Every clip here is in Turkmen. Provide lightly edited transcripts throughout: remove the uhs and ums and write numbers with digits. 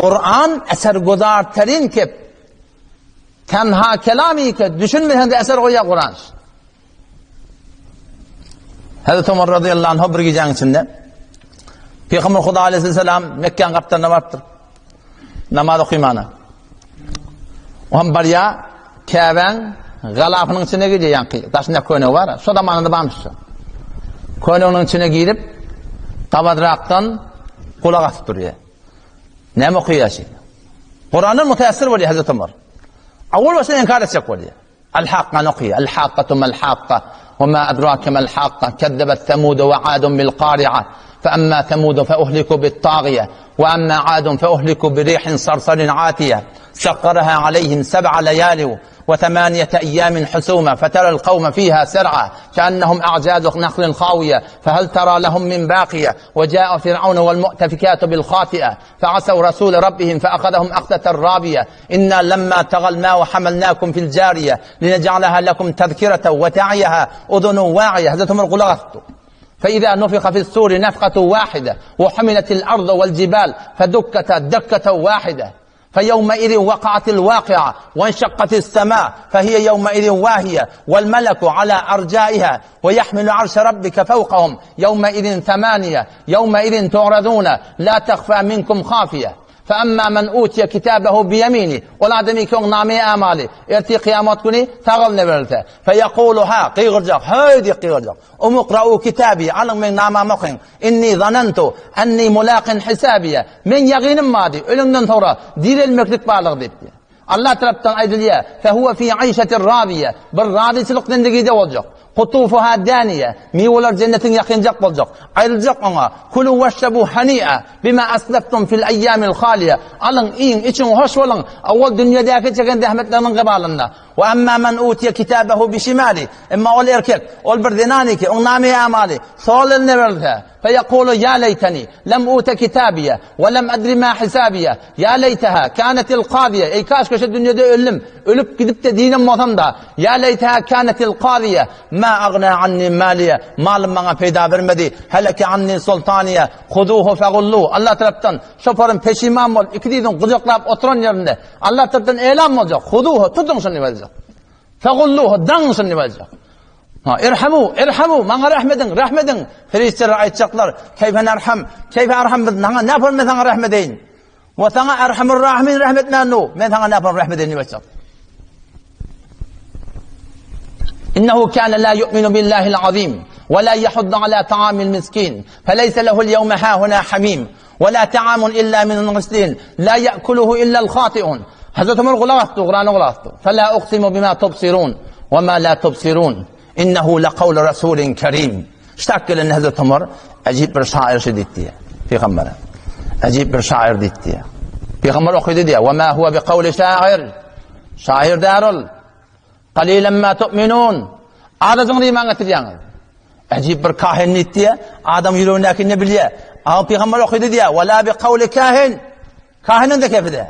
Kur'an esergüzar terin kep. Tenha kelami ke düşünmeseň de eser goýýar Kur'an. Hazreti Ömer radıyallahu anh bir gijäň içinde Peygamber Huda aleyhisselam Mekke'nin gapdalyna barypdyr. Namaz okymana. O hem barýa Käbäň galapynyň içine girýär ýaňky daşynda köýnegi bar. Şo zamanada barmyş şo. Köýneginiň içine girip gabadrakdan gulak asyp durýar. Näme okaýar şi? Kurandan mütäessir bolýar Hazreti Ömer. Awal başdan inkar etjek bolýar. Al-Hakkany okaýar. Al-Hakkatu mal-Hakka we ma adrake mal-Hakka kezzebet Semudu we Adun bil-Kari'a fe emma Semudu fe uhliku bit-tagiye we emma Adun fe uhliku bi rihin sarsarin atiye sakkaraha aleyhim seb'a leyali we semaniyete eyyamin husuma feteral kavme fiha ser'a keennehum a'jazu nahlin hawiye fehel tera lehum min baqiye ve ca'a firavun vel mu'tefikatu bil khati'e فعصوا رسول ربهم فأخذهم أخذة رابية إنا لما تغى الماء حملناكم في الجارية لنجعلها لكم تذكرة وتعيها أذن واعية هذا ثم الغلاغ فإذا نفخ في السور نفخة واحدة وحملت الأرض والجبال فدكتا دكة واحدة فيومئذ وقعت الواقعة وانشقت السماء فهي يومئذ واهية والملك على أرجائها ويحمل عرش ربك فوقهم يومئذ ثمانية يومئذ تعرضون لا تخفى منكم خافية فأما من أوتي كتابه بيمينه Ol adamy ki oň name amaly ertir kyýamat güni sag eline berilse feyekulu ha gygyrjak höý diýip gygyrjak umukrau kitabi alyň meň namamy okyň inni zanantu enni mulaqin hisabiye meň ýagynym bardy ölümden soňra direlmeklik barlygy diýip Allah tarapdan aýdylýar, Fehuwe fi aýşetin raziýe, bir razyçylyk zendigide boljak. Kutufuha daniýe, miweler jennetiň ýakynjak boljak. Aýdyljak oňa, Kulu weşrebu hani'a, bima aslaftum fil aýýamil haliýe, alyň, iýiň, içiň, hoş boluň, owal dünýedäki çeken zähmetleriňiň gybalynda. We emma men utiýe kitabehu bişimali, emma ol erkek, ol bir zenan ki, oň name-i amaly sol eline berilse, Feýekulu ýa leýteni lem ute kitabiýe we lem edri ma hisabiýe ýa leýteha kânetil kaziýe Eý kaşka şu dünýede öldüm, ölüp gidip-de dinem bolsam-da, ýa leýteha kânetil kaziýe ma agna anni maliýe malym maňa peýda bermedi, heleke anni sultaniýe huzuhu fegulluh Allah tarapdan şoparym peşiman bolup iki dyzyny gujaklap oturan ýerinde Allah tarapdan elan boljak, huzuhu tutuň şuny diýip Fegulluhu daňyň şuny diýip Ha, irhamu, irhamu, maňa rehm ediň, rehm ediň. Perişdeler aýtjaklar, Keýfe nerham, keýfe arham biz maňa näpar men saňa rehm edeýin. We saňa erhamur rahimin rehm etmän nu, men saňa näpar rehm edeýin diýip aýtjak. Innehu kana la yu'minu billahil azim we la yahuddu ala ta'amil miskin feleysa lehu'l yawma hahuna hamim we la ta'amun illa min ghislin la ya'kuluhu illa al-khati'un. Hazrat Ömer gulak asdy, Kurana gulak asdy. Fela uqsimu bima tubsirun we ma la tubsirun. Innehu laqawlu rasulin kerim. Ştak gelen Hazrat Ömer ajib bir şair şey diýdi. Peygamber. Ajib bir şair diýdi. Peygamber okydy diýdi. We ma huwa bi qawli şair. Şair däl ol. Qalilan ma tu'minun. Azajyk iman getirýäňiz. Ajib bir kahin diýdi. Adam ýüregindäkini ne bilýär? Aw Peygamber okydy diýdi. Wa la bi qawli kahin. Kahiniň de kefi de.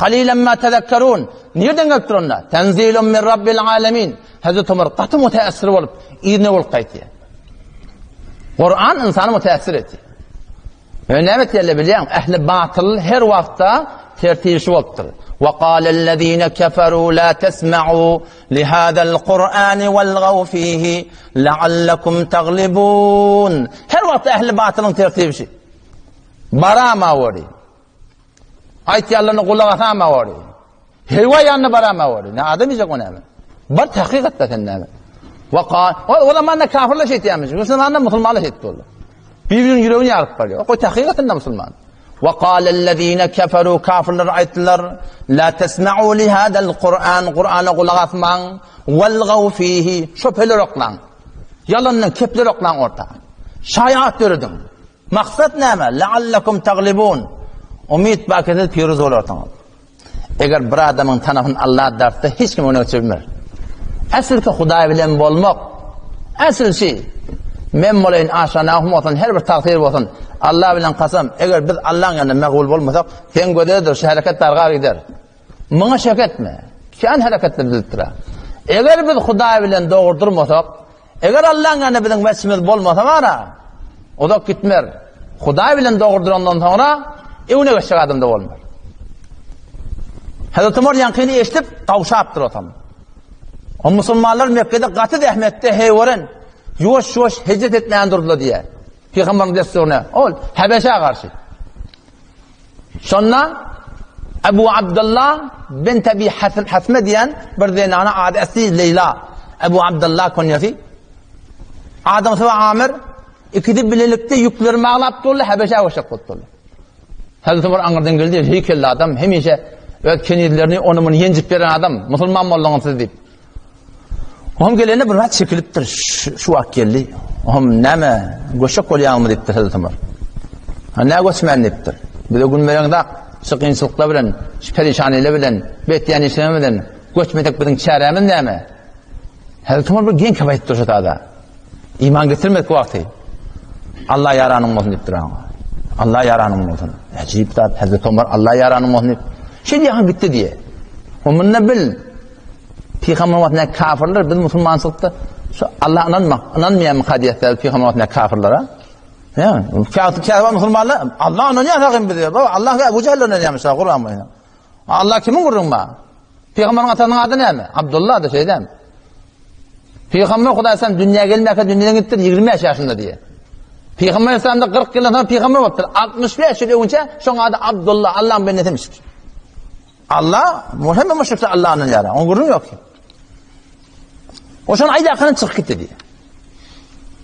Qalilan ma tezekkerun. Nirden gelip dur onda? Tenzilun min Rabbil alemin. Hazreti Ömer gaty müteessir bolup, yzyna bolup gaýtýar. Kur'an ynsany müteessir etýär. Ýöne näme etýärler bilýäň? Ähli batyl her wagtda tertipşi bolupdyr. Wa qalellezine keferu la tesma'u li hadal Kur'ani walgaw fihi la'allakum taglibun. Her wagtda ähli batylyň tertipşi. Barama wori. Aýtýanlaryna gulak asama wori. Hewa ýanyna barama wori. Ne adam iýjek o näme? Bar tahkyk etde sen näme? Wa o, o zamanda kafirler şeýtýärmiş. Musulmanlar musulmanlar şeýtdi boldy. Bir-biriniň ýüregini ýaryp barýar. Goý tahkyk etinde musulman. Wa qalellezine keferu kafirler aýtdylar, la tesma'u li hadal Kur'an Kur'ana gulak asmaň, walgaw fihi şübheler oklaň. Ýalandan kepler oklaň orta. Şaýat dörediň. Maksat näme? La'allakum taglibun. Umyt bar ki siz piruz bolarsyňyz. Eger bir adamyň tanapyny Allah dartsa, hiç kim öne geçe bilmez. Esl ki Hudaý bilen bolmak. Esl şi. Men bolaýyn, aşanahum bolsun, her bir tagsyr bolsun. Allah bilen kasam, eger biz Allah'ın ýanynda megbul bolmasak, sen gözedir, şu hereket dargar gider. Muňa şek etme. Kän hereketler düzüpdir. Eger biz Hudaý bilen dogry durmasak, eger Allaň ýanynda biziň weçimiz bolmasa bara, uzak gitmer. Hudaý bilen dogry durandan soňra öňüne geçjek adam-da bolmaz. Hazreti Omar ýaňkyny eşidip, gawşapdyr otam. O musulmanlar Mekgede gaty zähmetde heýweren, ýuwaş-ýuwaş hijret etmän durdular diýýär. Pygamberiň dessuryna, ol Habeşä garşy. Şonda Ebu Abdullah bint Ebi Hasme diýen bir zenana ady asly Leýla, Ebu Abdullah konýasy. Adamsy we Amir ikisi bilelikde ýükleri baglap durlar, Habeşä göçjek bolup durlar. Hazreti Umar aňyrdan geldi, heýkelli adam, hemişe öz kenizlerini ony-muny ýenjip beren adam, musulman bolduňyz siz diýip. Oňam gelende bir zat çekilipdir, şu wagt geldi. Oňam näme, göçjek bolýaňmy diýipdir Hazreti Umar. Ha, nä göçmän diýipdir. Bize gün bereňzak, şu kynçylyklar bilen, şu perişanile bilen, bu etýän işlerimiz bilen göçmesek biziň çärämiz näme? Hazreti Umar bir geň kep aýdypdyr şu zada. Iman getirmedik wagty Allah ýaranyň bolsun diýipdir aňa. Allah ýaranyň bolsun. Äjip zat Hazreti Omar Allah ýaranyň bolsun diýip. Şeýle ýaňy gitdi diýe. O munda bil. Pygamber wagtynda kafirler biz musulmançylykda şu Allah ynanma, ynanmaýan mukaddes pygamber wagtynda kafirlere. Ýa, kafir kafir musulmanlar Allah ynanýar sagyn bize. Baba Allah we Ebu Jehl ynanýarmyş Kur'an boýunça. Allah kimiň gürrüň bar? Pygamberiň atasynyň ady näme? Abdullah da şeýdämi? Pygamber Hudaý sen dünýä gelmäkä dünýeden gitdir 25 ýaşynda diýe. Pygamber Aleyhisselam da 40 ýyldan soň pygamber bolupdyr. 65 ýyl öňçe şoň ady Abdullah, Allah'ın bendesimiş. Allah, hemme müşrikler Allah'ın ýara. Oň gürrüň ýok. O şon aýdakany çykyp gitdi diýe.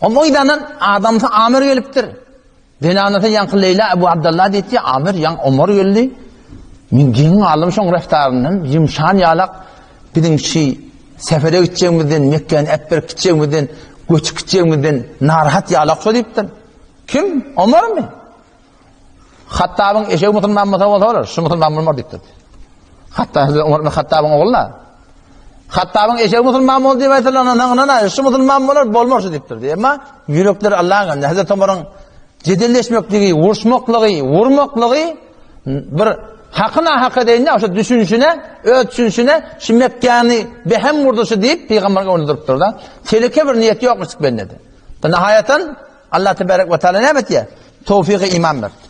O meýdandan adamsy Amir gelipdir. Zenanasy ýaňky Leýla Ebu Abdallah diýdi, Amir ýaň Omar geldi. Men geň galdym şoň reftaryndan, ýumşan ýalak biziň şi sefere gitjegimizden, Mekgäni äpberip gitjegimizden, göçüp gitjegimizden narahat ýalak şo diýipdir. Kim? Omarmy? Hattabyň eşegi musulman bolsa bolsa bolar, şu musulman bolmar diýipdir. Hatda Hazreti Omar ibn Hattabyň ogly. Hattabyň eşegi musulman boldy diýip aýtsalar, ondan ynana, şu musulman bolar, bolmaz şu diýipdir. Emma ýürekler Allahyň elinde. Hazreti Omaryň jedelleşmekligi, uruşmaklygy, vurmaklygy bir haky nahak edeýin, şu düşünişine, öz düşünişine şu Mekgäni behem vurdy şu diýip pygamberiň öňünde durupdyr da. Teleke bir niýeti ýokmuş bendede. Nihaýatan Allah tebarek we taala näme etýär? Towfygy iman berdi.